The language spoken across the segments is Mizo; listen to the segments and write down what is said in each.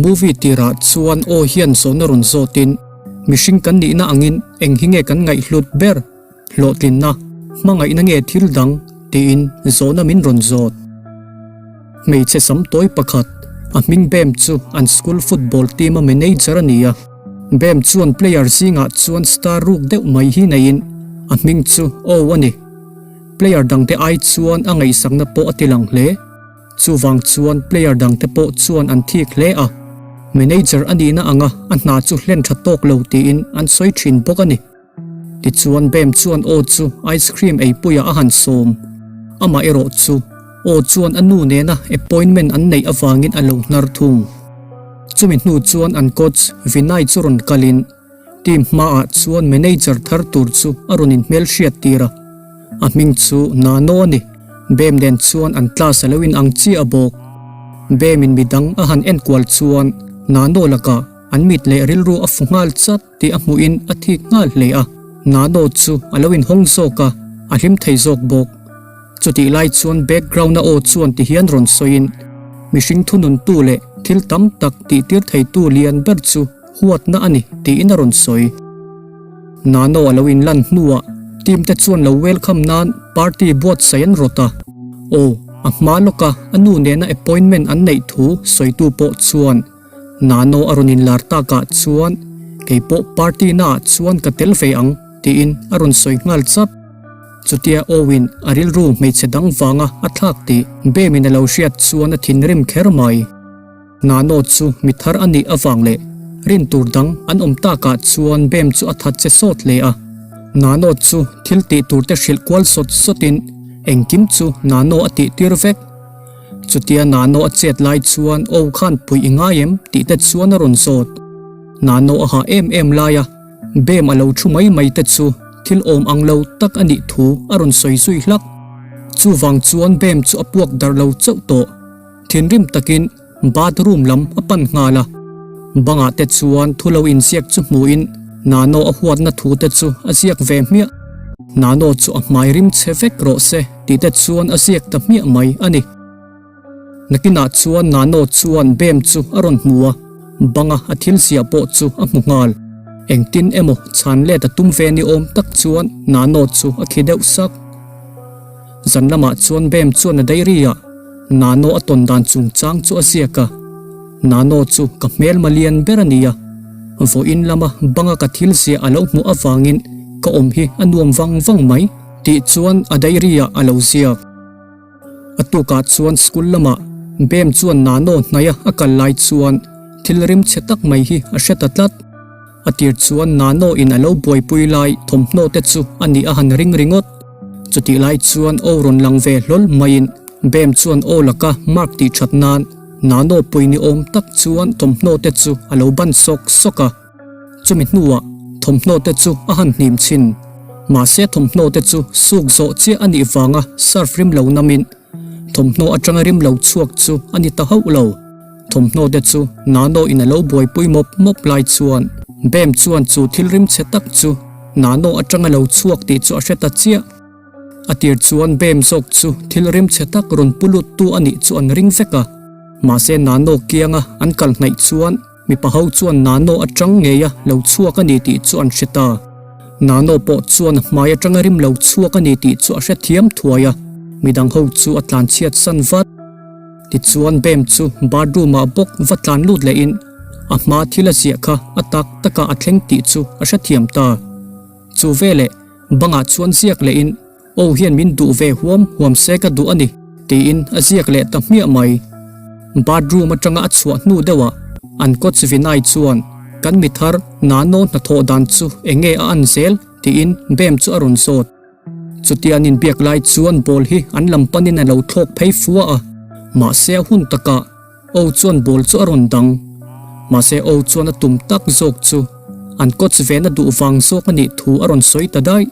movie tirah chuan aw hian zawhna rawn zawtin, Mihring kan nihna angin eng hi nge kan ngaihhlut ber? Hlawhtlinna, hmangaihna nge thil dang? tiin zawhna min rawn zawt. Hmeichhe sam tawi pakhat, a hming Bem chu an school football team a manager a ni a. Bem chuan player zingah chuan star ruk deuh mai hi neiin a hming chu Ow a ni. Player dangte ai chuan a ngaihsakna pawh a ti lang hle. Chuvang chuan player dangte pawh chuan an thik hle a, manager a nihna anga a hna chu hlen tha tawk lo tiin an sawi thin bawk a ni. Tichuan Bem chuan Aw chu ice cream eipuiah a han sawm. Amah erawh chu Aw chuan a nu nena appointment an neih avangin a lo hnar thung. Chumi hnu chuan an coach Vinay chu rawn kalin team hmaah chuan manager thar tur chu a rawn inhmelhriat tir a. A hming chu Nano a ni. Bem nen chuan an class a lo inang chiah bawk. Bem in midang a han enkual chuan Nano lakah an mit leh rilru a fu nghal chat. Tih a hmuhin a thik nghal hle a, Nano chu a lo inhawng zawk a, a hlim thei zawk bawk. Chutih lai chuan background-a aw chuan ti hian rawn sawiin, Mihring thununtu leh thil tam tak tihtir theitu lian ber chu huatna a ni tiin a rawn sawi. Nano a lo inlan hnuah team te chuan lo welcome nan party buatsaih an rawt a, aw a hma lawka a nu nena appointment an neih thu sawitu pawh chuan Nano a rawn inlar takah chuan kei pawh party naah chuan ka tel ve ang tiin a rawn sawi nghal chap. Chutia Owen a rilru hmeichhe dang vanga a thlak tih Bemin a lo hriat chuan a thinrim kher mai. Nano chu mi thar a nih avang leh rin tur dang an awm takah chuan Bem chu a that che sawt hle a. Nano chu thil tih tur te hrilh kual sawt sawtin engkim chu Nano a tih tir vek. Chutia Nano a chet lai chuan Aw khan pui i ngai em? tih te chuan a rawn zawt. Nano a hah em em lai a, Bem a lo thu mai mai te chu thil awm ang lo tak a nih thu a rawn sawi zui hlak. Chuvang chuan Bem chu a puak darh lo chauh tawh. Thinrim takin bathroom lam a pan nghal a. Bangah te chuan thu lo inziak chu hmuhin Nano a huatna thu te chu a ziak ve hmiah. Nano chu a hmai rim chhe vek rawh se. Tih te chuan a ziak ta hmiah mai a ni. Nakinah chuan Nano chuan Bem chu a rawn hmu a, banga a thil ziah pawh chu a hmu nghal. Engtin emaw chhan let a tum ve ni awm tak chuan Nano chu a khi deuh sak. Zan lamah chuan Bem chuan a diary ah Nano a tawn dan chungchang chu a ziak a, Nano chu ka hmelma lian ber a ni a, vawiin lama banga ka thil ziah a lo hmuh avangin ka awm hi a nuam vang vang mai. Tih chuan a diary ah a lo ziak. A tukah chuan school lamah Bem chuan Nano hnaia a kal lai chuan thil rim chhe tak mai hi a hre ta tlat. A tir chuan Nano in a lo buaipui lai thawmhnaw te chu a nih a han ring ringawt. Chutih lai chuan aw rawn lang ve hlawl maiin Bem chuan aw laka mark tih that nan Nano pui ni awm tak chuan thawmhnaw te chu a lo ban sawk sawk a. Chumi hnuah thawmhnaw te chu a han hnim chhin. Mahse thawmhnaw te chu suk zawh chiah a nih vanga surf rim lo namin thawmhnaw atanga rim lo chhuak chu a ni ta hauh lo. Thawmhnaw te chu Nano in a lo buaipui mawp mawp lai chuan Bem chuan chu thil rim chhe tak chu Nano atanga lo chhuak tih chu a hre ta chiah. A tir chuan Bem zawk chu thil rim chhe tak rawn pu lut tu a nih chu an ring vek a. Mahse Nano kianga an kal hnaih chuan Mipa ho chuan Nano atang ngei a lo chhuak a ni tih chu an hre ta. Nano pawh chuan a hmai atanga rim lo chhuak a ni tih chu a hre thiam thuai a, midang ho chu a tlan chhiat san vat. Tichuan Bem chu bathroom ah bawk va tlan lut leh in a hma thil a ziah kha a tak takah a thleng tih chu a hre thiam ta. Chu veleh bangah chuan ziak leh in Aw hian min duh ve huam huam se ka duh a ni, tiin a ziak leh ta hmiah mai. Bathroom atanga a chhuah hnu deuhah an coach Vinay chuan kan mi thar Nano hnathawh dan chu eng nge a an zel tiin Bem chu a rawn zawt. Chutia an inbiak lai chuan ball hi an lam panin a lo thlawk phei fua a, mahse a hun takah Aw chuan ball chu a rawn dang. Mahse Aw chuan a tum tak zawk chu an coach vena duh vang zawk a nih thu a rawn sawi ta daih.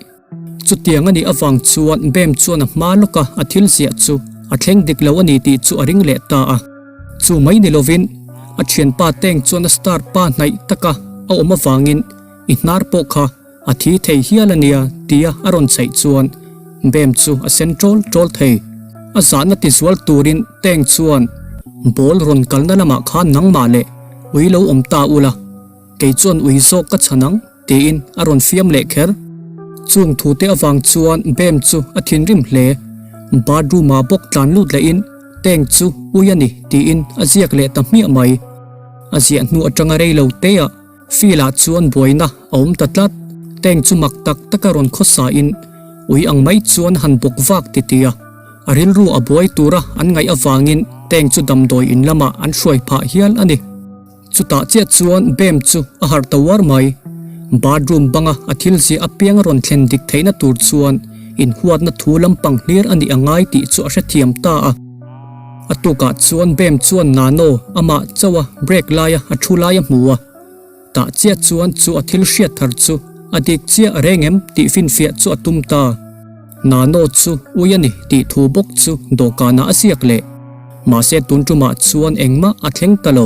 Chutiang a nih avang chuan Bem chuan a hma lawka a thil ziah chu a thleng dik lo a ni tih chu a ring leh ta a. Chu mai ni lovin a thianpa Teng chuan a star pa hnaih taka a awm avangin i hnar pawh kha a thi thei hial a nia tia a rawn chhaih chuan Bem chu a sen ṭawl ṭawl thei. A zahna tizual turin Teng chuan ball rawn kalna lamah khan nangmah leh. Ui lo awm ta ula, kei chuan ui zawk ka chhan ang, tiin a rawn fiam leh kher. Chung thute avang chuan Bem chu a thinrim hle. Bathroom-ah bawk tlan lut lehin Tank chu ui a ni tiin a ziak leh ta hmiah mai. A ziah hnu atanga rei lo teah Field-ah chuan buaina a awm ta tlat. Tank chu mak tak taka rawn khawsain ui ang mai chuan a han bawk vak titi a. A rilru a buai tura an ngaih avangin Tank chu damdawi in lamah an hruai phah hial a ni. Chutah chiah chuan Bem chu a harh ta uar mai. Bathroom banga a thil ziah apiang a rawn thlen dik theihna tur chuan inhuatna thu lampang hlir a nih a ngai tih chu a hrethiam ta a. A tukah chuan Bem chuan Nano amah chauha break laia a thu lai a hmu a. Tah chiah chuan chu a thil hriat thar chu a dik chiah reng em tih finfiah chu a tum ta. Nano chu ui a ni tih thu bawk chu dawhkanah a ziak leh. Mahse tun tumah chuan engmah a thleng ta lo.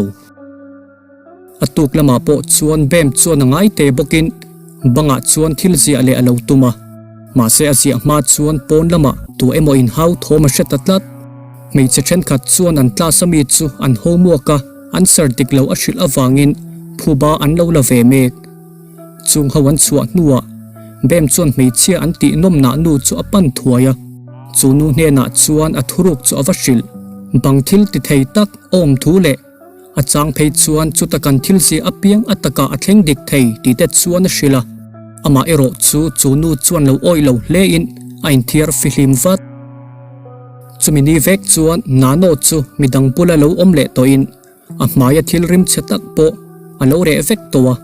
A tuk lamah pawh chuan Bem chuan a ngai te bawkin bangah chuan thil ziah leh a lo tum a. Mahse a ziah hma chuan pawn lamah tu emaw inhau thawm a hre ta tlat. Hmeichhe thenkhat chuan an class ami chu an homework a an ser dik lo a hrilh avangin phuba an lo la ve mek. Chung ho an chhuah hnuah Bem chuan hmeichhia an tih nawmnah nu chu a pan thuai a, chu nu hnenah chuan a thuruk chu a va hrilh. Bang thil ti thei tak a awm thu leh a chang phei chuan chuta kan thil zia apiang a takah a thleng dik thei tih te chuan a hrilh a, amah erawh chu chu nu chuan lo awih lo hlein a inthiar fihlim vat. Chumi ni vek chuan Nano chu midang bula lo awm leh tawhin a hmaia thil rim chhe tak pawh a lo reh vek tawh a,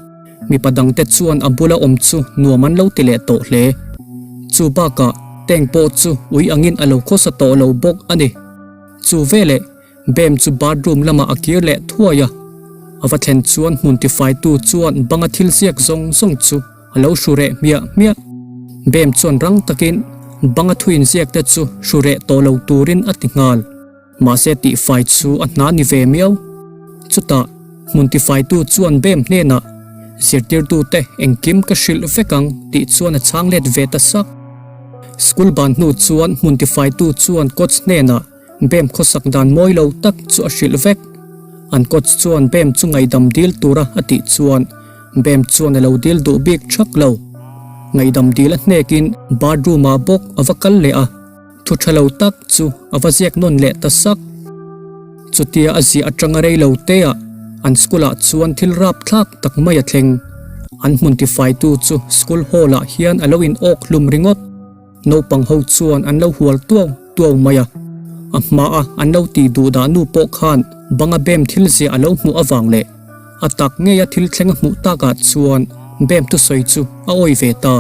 mipa dangte chuan a bula awm chu nuam an lo ti leh tawh hle. Chu bakah tank pawh chu ui angin a lo khawsa tawh lo bawk a ni. Chu veleh Bem chu bathroom lamah a kir leh thuai a, a va thlen chuan hmun tifaitu chuan banga thil ziak zawng zawng chu a lo hru reh hmiah hmiah. Bem chuan rang takin banga thuin ziak te chu hru reh tawh lo turin a ti nghal. Mahse tihfai chu a hna ni ve miau. Chutah hmun tifaitu chuan Bem hnenah, Zirtirtute engkim ka hrilh vek ang tih chuan a chhang let ve ta sak. School ban hnu chuan hmun tifaitu chuan coach hnenah, Bem khawsak dan mawi lo tak chu a hrilh vek. An coach chuan Bem chu ngaihdam dil tura a tih chuan Bem chuan a lo dil duh bik thak lo. Ngaihdam dil a hnekin bathroom ah bawk a va kal leh a, thu tha lo tak chu a va ziak nawn leh ta sak. Chutia a ziah atanga rei lo te ah an school ah chuan thil rap thlak tak mai a thleng. An hmun tifaitu chu school hall ah hian a lo in awk hlum ringawt. Naupang ho chuan an lo hual tuau tuau mai a, a hmaa an lo tih duh dah nu pawh khan banga bem thil ziah a lo hmuh avang leh a tak ngeia thil thleng a hmuh takah chuan bem thusawi chu a awi ve ta.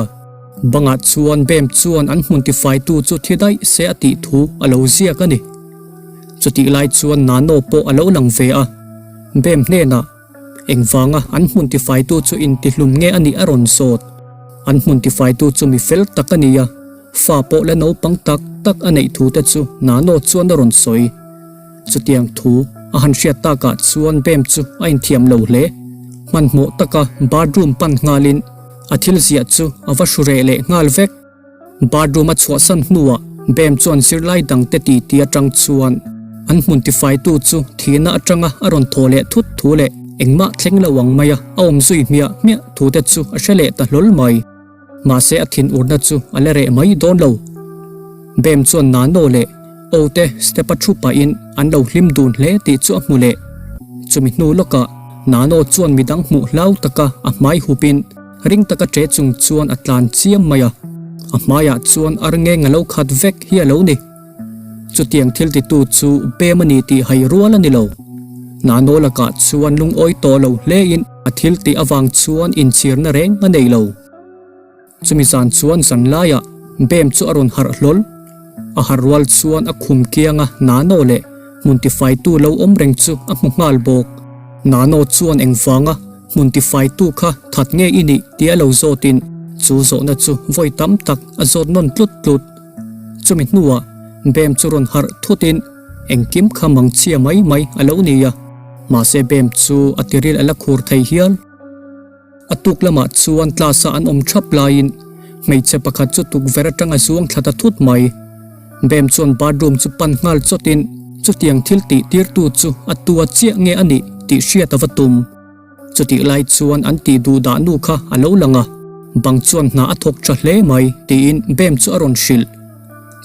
Bangah chuan bem chuan an hmun tifaitu chu thi daih se a tih thu a lo ziak a ni. Chutih lai chuan Nano pawh a lo lang ve a, bem hnenah, Engvanga an hmun tifaitu chu intihlum nge a nih a rawn zawt. An hmun tifaitu chu mi fel tak a ni a, fa pawh la naupang tak tak a neih thu te chu Nano chuan a rawn sawi. Chutiang thu a han hriat takah chuan Bem chu a inthiam lo hle. Hmanhmawh taka bathroom pan nghalin a thil ziah chu a va hru reh leh nghal vek. Bathroom a chhuahsan hnuah Bem chuan zirlai dangte titi atang chuan an hmun tifaitu chu thihna atanga a rawn thaw leh thut thu leh engmah thleng lo ang maia a awm zui hmiah hmiah thute chu a hre leh ta hlawl mai. Mahse a thinurna chu a la reh mai dawn lo. Bem chuan Nano leh Ote step a thu pahin an lo hlim dun hle tih chu a hmu leh. Chumi hnu lawkah Nano chuan midang hmuh hlau taka a hmai hupin Ring taka ṭe chung chuan a tlan chiam mai a, a hmaiah chuan ar ngeng a lo khat vek hi a lo ni. Chutiang thil titu chu pem a ni tih hai rual a ni lo. Nano lakah chuan lungawi tawh lo hlein a thil tih avang chuan inchhirna reng a nei lo. Chumi zan chuan zan laiah Bem chu a rawn harh hlawl. A harh rual chuan a khum kianga Nano leh hmun tifaitu lo awm reng chu a hmu nghal bawk. Nano chuan engvanga hmun tifaitu kha that nge i nih tia lo zawtin chu zawhna chu vawi tam tak a zawt nawn tlut tlut. Chumi hnuah Bem chu rawn harh thutin engkim kha mangchhia mai mai a lo ni a, mahse Bem chu a tiril a la khur thei hial. A tuk lamah chuan class a an awm thap laiin hmeichhe pakhat chu tukverh atang a zuang thla ta thut mai. Bem chuan bathroom chu pan nghal chawtin chutiang thil tih tirtu chu a tua chiah nge a nih tih hriat a va tum. Chutih lai chuan an tih duh dah nu kha a lo lang a, bang chuan hna a thawk tha hle mai tiin Bem chu a rawn hrilh.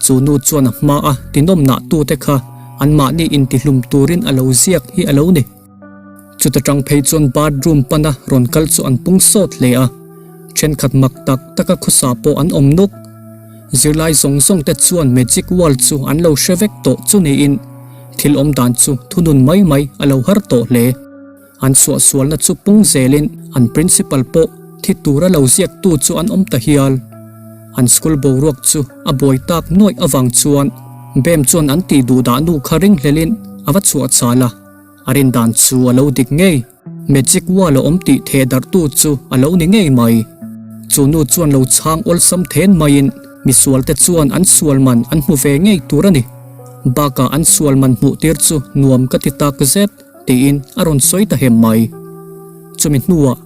Chu nu chuan a hma a tinawmnah tute kha anmahni intihlum turin a lo ziak hi a lo ni. Chuta tang phei chuan bathroom pana rawn kal chu an pung sawt hle a, thenkhat mak tak taka khawsa pawh an awm nuk. Zirlai zawng zawng te chuan magic wall chu an lo hre vek tawh chu niin thil awm dan chu thunun mai mai a lo har tawh hle. An suahsualna chu pung zelin an principal pawh thi tura lo ziaktu chu an awm ta hial. An school boruak chu a buai tak nuaih avang chuan Bem chuan an tih duh dah nu kha ringhlelin a va chhuah chal a, a rin dan chu a lo dik ngei. Magic wall a awm tih theh darhtu chu a lo ni ngei mai. Chu nu chuan lo chhang awlsam then maiin misualte chuan an sual man an hmu ve ngei tur a ni. Bakah an sual man hmuh tir chu nuam ka ti tak zet. Tiin a rawn sawi ta hem mai. Chumi hnuah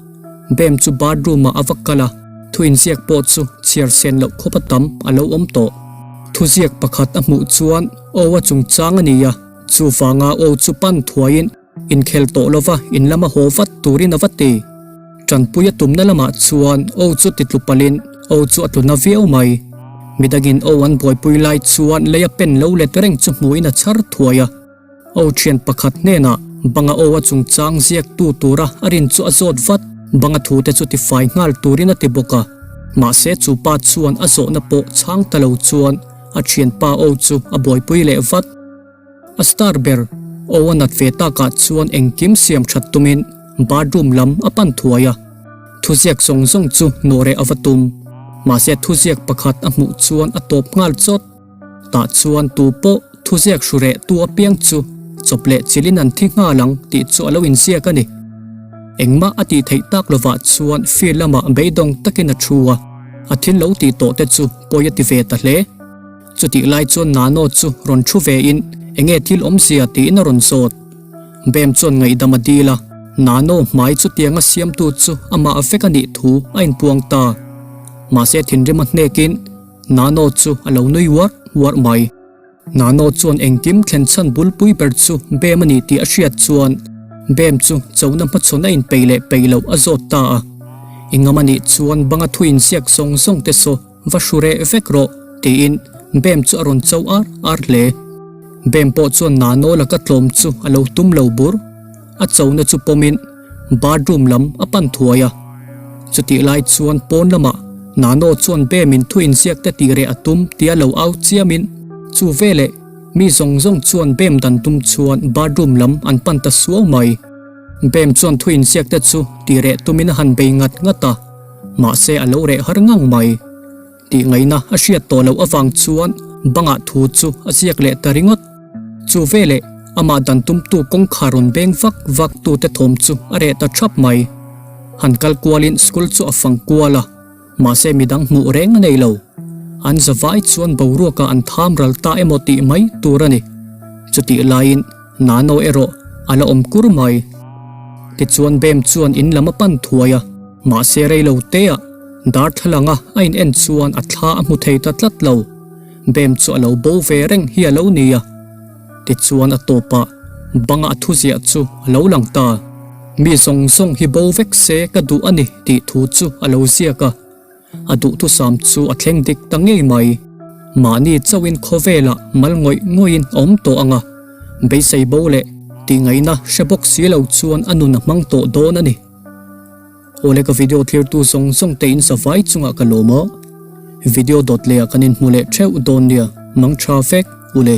Bem chu bathroom ah a va kal a, thu inziak pawh chu chhiar sen loh khawp a tam a lo awm tawh. Thuziak pakhat a hmuh chuan aw a chungchang a ni a, chuvanga aw chu pan thuaiin inkhel tawh lova in lama haw vat turin a va ti. Tanpui a tumna lamah chuan aw chu ti tlu palhin aw chu a tlu na viau mai. Midangin aw an buaipui lai chuan lei a pen lo let reng chu hmuhin a chhar thuai a. Aw thian pakhat hnenah banga aw a chungchang ziaktu tura a rin chu a zawt vat. Banga thute chu tifai nghal turin a ti bawk a. Mahse chu pa chuan a zawhna pawh chhang ta lo chuan a thianpa aw chu a buaipui leh vat. A star ber aw a nat ve takah chuan engkim siam that tumin bathroom lam a pan thuai a. Thuziak zawng zawng chu nawhreh a va tum. Mahse thuziak pakhat a hmuh chuan a tawp nghal chawt. Tah chuan tu pawh thuziak hru reh tu apiang chu chawp leh chilhin an thi nghal ang tih chu a lo inziak a ni. Engmah a tih theih tak lovah chuan field lamah beidawng takin a thu a, a thil lo tih tawh te chu pawi a ti ve ta hle. Chutih lai chuan Nano chu rawn thu ve in enge thil awmzia tiin a rawn zawt. Bem chuan ngaihdam a dil a, Nano hmai chutianga siamtu chu amah vek a nih thu a inpuang ta. Mahse thinrim a hnekin Nano chu a lo nui uar uar mai. Nano chuan engkim thlen chhan bulpui ber chu Bem a ni tih a hriat chuan Bem chu chona hmachhawn a inpeih leh peih loh a zawt ta a. I ngam a nih chuan banga thu inziak zawng zawng te saw va hru reh vek rawh tiin Bem chu a rawn cho ar ar hle. Bem pawh chuan Nano laka tlawm chu a lo tum lo bur. A chona chu pawmin bathroom lam a pan thuai a. Chutih lai chuan pawn lamah Nano chuan Bemin thu inziak te tih reh a tum tia lo au chiamin chu veleh mi zawng zawng chuan Bem dan tum chuan bathroom lam an pan ta suau mai. Bem chuan thu inziak te chu tih reh tumin a han bei ngat ngat a, mahse a lo reh har ngang mai. Tih ngaihna a hriat tawh loh avang chuan bangah thu chu a ziak leh ta ringawt. Chu veleh amah dan tumtu kawngkhar rawn beng vak vak tute thawm chu a reh ta thap mai. Han kal kualin school chu a fang kual a, mahse midang hmuh reng a nei lo. An zavai chuan boruakah an tham ral ta emaw tih mai tur a ni. Chutih laiin Nano erawh a la awm kur mai. Tichuan Bem chuan in lam a pan thuai a, mahse rei lo teah darthlalang a a in en chuan a thla a hmu thei ta tlat lo. Bem chu a lo bo ve reng hi a lo ni a. Tichuan a tawpah banga a thuziah chu a lo lang ta. Mi zawng zawng hi bo vek se ka duh a ni tih thu chu a lo ziak a. A duhthusam chu a thleng dik ta ngei mai. Mahni chauhin khawvelah mal ngawih ngawihin a awm tawh ang a, beisei bo leh tihngaihna hre bawk si lo chuan a nun a hmang tawh dawn a ni. Awle ka video thlirtu zawng zawng te in zavai chungah ka lawm a, video dawt lehah kan inhmu leh theuh dawn nia, mang tha vek ule.